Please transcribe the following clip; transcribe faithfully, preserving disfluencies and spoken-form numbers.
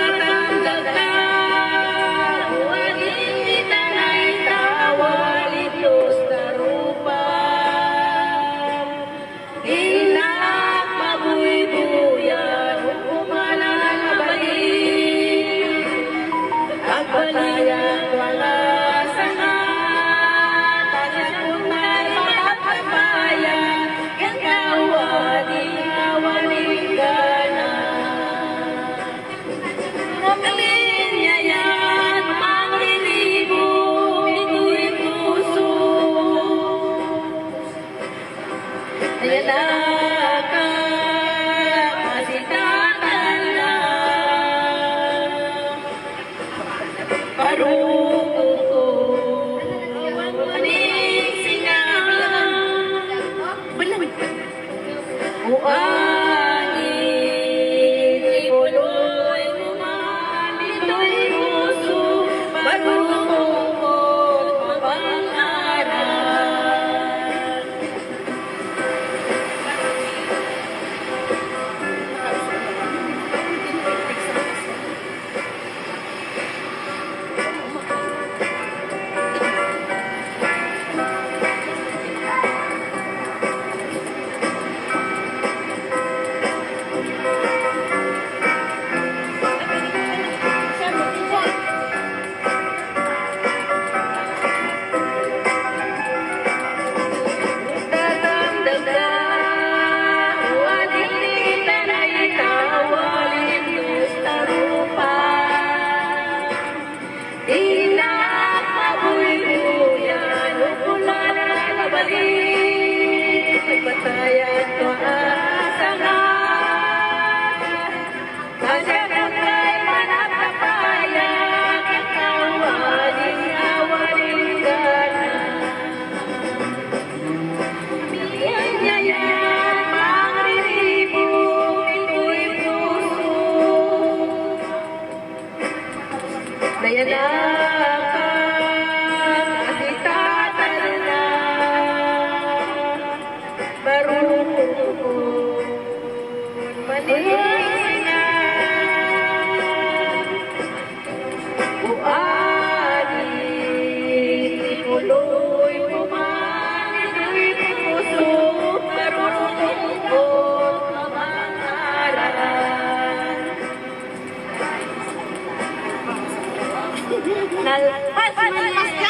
Tandagka, uwagin ti tanay ta awal itlos ta rupa. Innak mabuybuyan, hukuman a nabalik. Agpatayan nga sanga, tatakot na ipagpapaya, ken kawa di awan inggana. Naglinyayan, mangriribo, ito'y puso. Ayanaka, masitatan na. Parukong ko, ang maning singa. Balang. O angin, ipuloy mo man ito'y puso, barukong ko, mapangarap. Tatamdagda, uwagin ti tanay ta awal itlos ta rupa. Innak mabuybuyan, hukuman a nabalik. Patayan ko a sanga. Kasta kay panagpapaya, kakawa di awan inggana. Mianyaya, mangriribo, ito'y puso. Dayanaka, asitatan na. Barukong ko, maning singa. O adi, ipuloy mo man ito'y puso, barukong ko, mapangarap. Nalpas man.